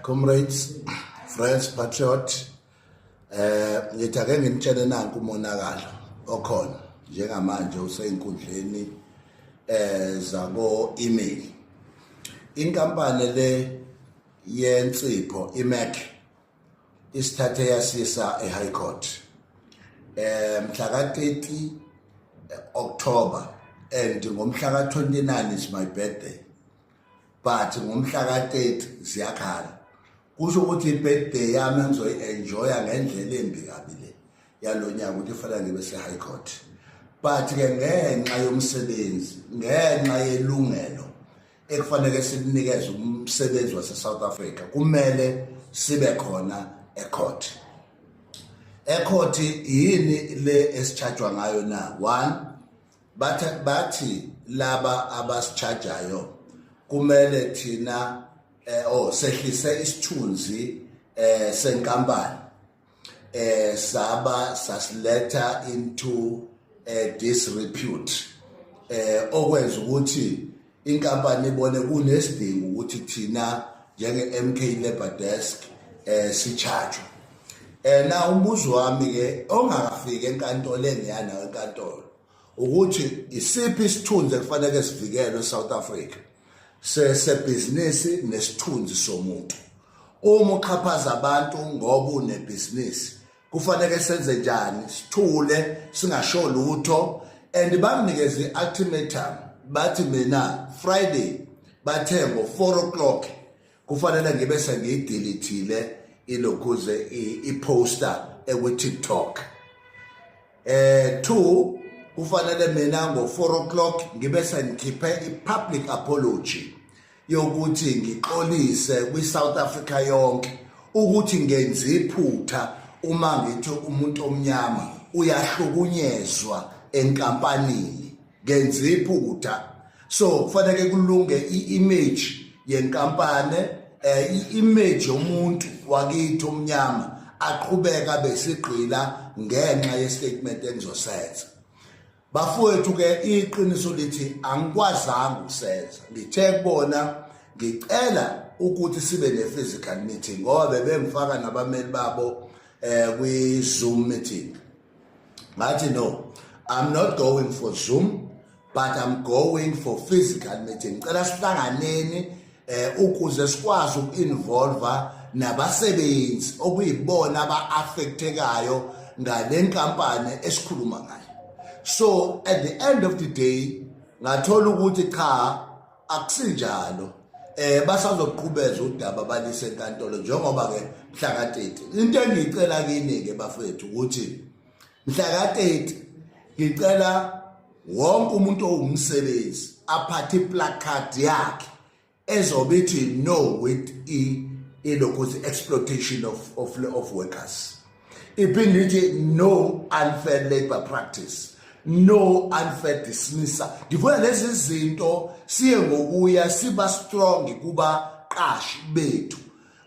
Comrades, friends, patriot, ngithi ake nginitshele nanku umonakalo okhona njengamanje useyinkundleni zako email. Inkampani le yensipho iMac isithathe yasisa eHigh Court. Mhla ka 30 October, and ngomhla ka 29 is my birthday, but ngomhla ka-30 ziyakhala. Kusho ukuthi i-birthday yami engizoyi-enjoya ngendlela embi kabi le yalo nyaka, ukuthi kufanele ngibe se-high court. But-ke ngenxa yomsebenzi, ngenxa yelungelo ekufanele silinikeze umsebenzi wase-South Africa, kumele sibe khona ecourt. Ecourt yini le esichajwa ngayo na? One, bathi laba abasichajayo kumele thina oh, sehlise isithunzi senkampani, saba sasiletha into disrepute, okwenza ukuthi inkampani ibone kunesidingo ukuthi thina njenge MK Labor Desk sichajwe. Na umbuzo wami ke ongakafiki enkantolo, engiyanayo enkantolo, ukuthi isiphi isithunzi ekufanele sivikelwe eSouth Africa sesebhizinisi nesithunzi somuntu? Uma uxhaphaza abantu ngoba unebhizinisi, kufanele senze njani? Sithule, singasho lutho? And banginikeze i-ultimatum, bathi mina Friday, bathe ngo-4 o'clock kufanele ngibe sengiyidelethile ilokhuze i-poster ekwi-TikTok. Two, kufanele mina ngo-4 o'clock ngibe sengikhiphe i-public apology yokuthi ngixolise kwi-South Africa yonke ukuthi ngenza iphutha uma ngithi umuntu omnyama uyahlukunyezwa enkampanini, ngenza iphutha. So kufanele kulunge i-image yenkampani, i-image yomuntu wakithi omnyama aqhubeka besigqila ngenxa ye-statement engizosenza. Bafowethu ke, iqiniso lithi angikwazanga ukusenza. Ngithe kubona ngicela ukuthi sibe ne-physical meeting, ngoba bebengifaka nabameli babo kwi-Zoom meeting. Ngathi, "No, I'm not going for Zoom, but I'm going for physical meeting. Ngicela sihlanganeni ukuze sikwazi uku-involve nabasebenzi okuyibona aba-affectekayo ngale nkampani esikhuluma ngayo." So at the end of the day ngathola ukuthi cha, akusinjalo, basazoqhubeza udaba balise enkantolo njengoba ke mhla ka-30. Into engiyicela kini ke bafethu ukuthi mhla ka-30 ngicela wonke umuntu owumsebenzi aphathe iplacard yakhe ezobe ithi "No with ilokhu exploitation of workers", iphinde ithi "No unfair labor practice", "No unfair dismissal". Ngifuna lezi zinto siye ngokuya siba strong kubaqashi bethu.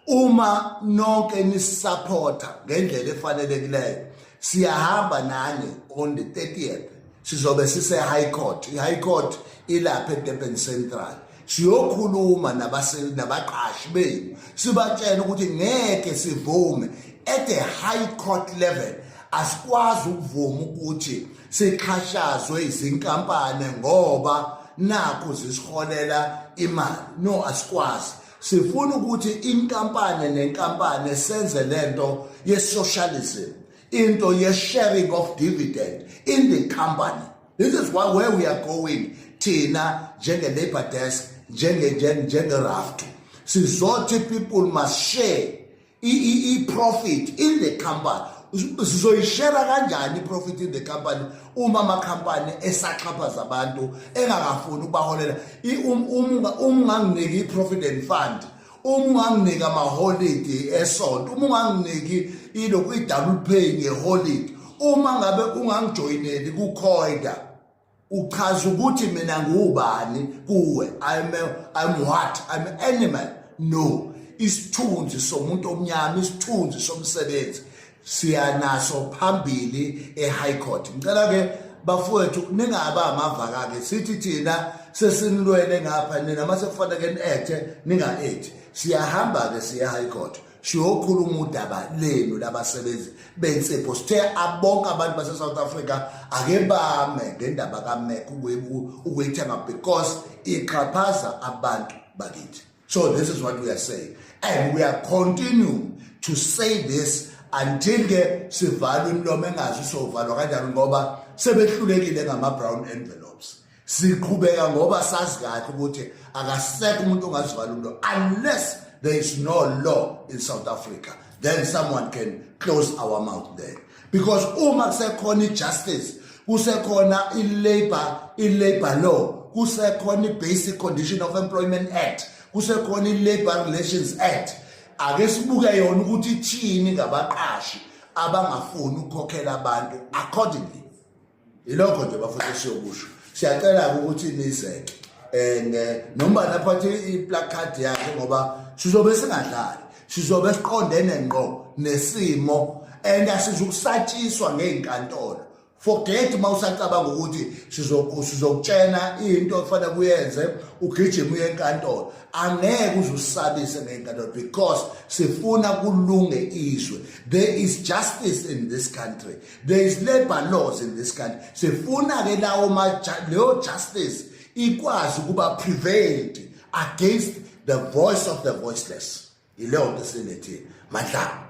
Uma nonke nisupporta ngendlela efanelekileyo, siyahamba nani on the 30th, sizobe sise High Court. I High Court ilapha eDurban Central. Siyokhuluma nabaqashi benu, sibatshela ukuthi ngeke sivume. At the high court level asikwazi ukuvuma ukuthi sixhashazwe izinkampani ngoba nakho zisiholela imali. No, asikwazi. Sifuna ukuthi inkampani nenkampani senze lento ye-socialism, into ye-sharing of dividend in the company. This is where we are going thina njenge-labor desk, njenge-RAFTU. Sizothi people must share i-profit in the company. Sizoyishera kanjani i-profit in the company uma amakhampani esaxhaphaza abantu, engakafuni ukubaholela? Uma unganginiki i-provident fund, uma unganginiki amaholidi esonto, uma unganginiki ilokhu i-double pay ngeholidi, uma ngabe ungangijoyineli ku-COIDA, uchaza ukuthi mina ngubani kuwe? I'm what? I'm animal? No. Isithunzi somuntu omnyama, isithunzi somsebenzi, siyanaso phambili e-high court. Ngicela ke Bafowethu, ningaba amavaka-ke, sithi thina sesinilwele ngapha, nina mase kufanele ni-acte, ninga-acti. Siyahamba-ke, siya high court, siyokhuluma udaba lenu labasebenzi bensipho. Sithe abonke abantu base-South Africa ake bame ngendaba kaMAC ukuyithenga because ixhaphaza abantu bakithi. So this is what we are saying, and we are continue to say this until ke sivalwe imilomo engazi sovalwa kanjani, ngoba sebehlulekile ngama-brown envelopes. Siqhubeka ngoba sazi kahle ukuthi akasekho umuntu ongazivala umlomo unless there is no law in South Africa, then someone can close our mouth then, because uma kusekhona i-justice, kusekhona i-labor law, kusekhona i-Basic Condition of Employment Act, kusekhona i-Labor Relations Act. Ake sibuke yona ukuthi ithini ngabaqashi abangafuni ukukhokhela abantu accordingly. Ilokho nje, bafowethu, siyokusho. Siyacela ukuthi nizeke and noma naphathe i-placard yakhe, ngoba sizobe singadlali, sizobe siqondene ngqo nesimo and asizukusatshiswa ngey'nkantolo. Forget uma usacabanga ukuthi sizokutshena into okufanele kuyenze, ugijime uye enkantolo. Angeke uze usabise ngey'nkantolo because sifuna kulunge izwe. There is justice in this country, there is labor laws in this country. Sifuna-ke lawo leyo justice ikwazi ukuba prevailed against the voice of the voiceless. Yileyo nto silethile mandla.